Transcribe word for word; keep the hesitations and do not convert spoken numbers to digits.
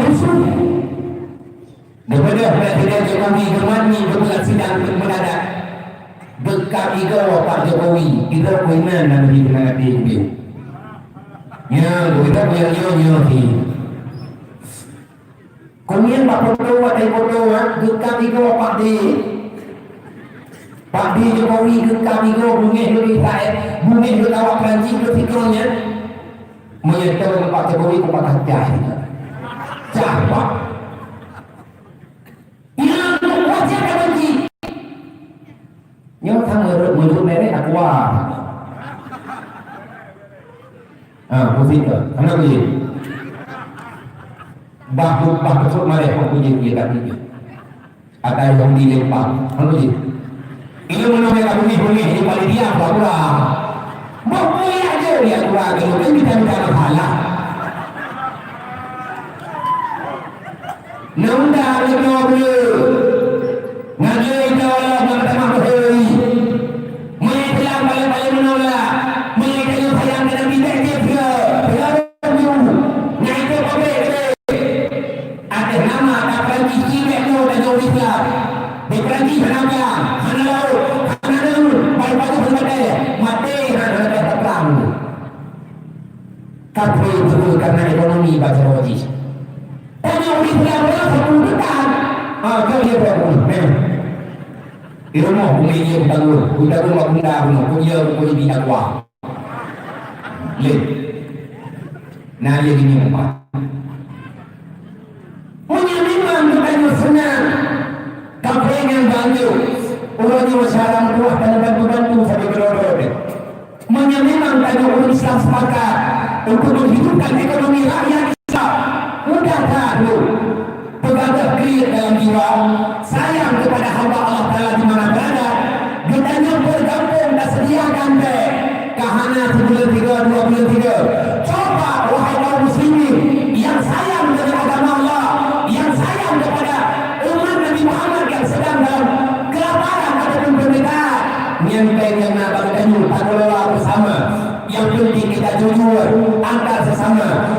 rusuh. Geubeudôh Presiden Jokowi geumat nyan geupeugah sidang teuk meudadak. Geukab igoe Pak Jokowi, igoe keuinan nan di teungoh até geuh. Nyan, geubeudôh nyang nyoe nyoe hi. Keumudian bak foto, watèe foto, ha, geukab igoe Pak D. Pak D Jokowi geukab igoe, beungéh lé Israel, beungéh lé awak Perancis lé sikon nyan. Meunyoe teurimong Pak Jokowi, kupakat cah. Cah, Pak. Nyan wajar ka banci. Nyoe ka meureuek meunyoe merek aqua. Ha, pusing ke? Hana pusing. Bah, bah, beutôi malah kok pusing dia tak pusing. Atai Yahudi lempang. Hana pusing. Ini mana mereka bunyi-bunyi di panitia pura-pura. Mau kuliah aja dia pura-pura, kan kita minta masalah. Nunda leumo bleue. Ngon lé ita Allah nyang tamah beuhôi. Meunyoe teulang paleng-paleng meunolak, meunyoe tanyoe sayang keu Nabi, bèk jeuet keu, keu laju. Nyan itu pabrik gede. Atas nama ka Perancis cibèk nyoe tanyoe Islam. Di Perancis hana blang, hana laôt, hana daun, pajoh-pajoh hana batèe, maté hana, hana batèe perang. Kaphé beureukat karena ekonomi bak Jawa jih. Tanyoe ureueng Islam ureueng sapeue teukan. Ah, keu dia buat bunuh. Di rumoh bumi dia beutanggung. Beutanggung bak bunda bunoe. Keu dia, keu dia bina kuah. Lé. Nah, dia gini umat. Meunyoe memang geutanyoe seunang, kaphé nyang banjur, uroe nyoe masyarakat meutuah tanyoe bantu-bantu sabe keudroe-droe teuh. Meunyoe memang tanyoe ureueng Islam sepakat untuk menghidupkan ekonomi rakyat Islam, mudah that lom. Peugah kriet dalam jiwa, sayang kepada hamba Allah Taala di mana berada, geutanyoe bergabung dan sediakan bèk. Ka hana sibuleuen tiga, dua buleuen tiga. Coba, wahai kaum muslimin, yang sayang dengan agama Allah, yang sayang kepada umat Nabi Muhammad yang sedang dalam kelaparan ataupun penderitaan, nyan pèng nyang na bak geutanyoe takelola bersama. Yang penting kita jujur antar sesama.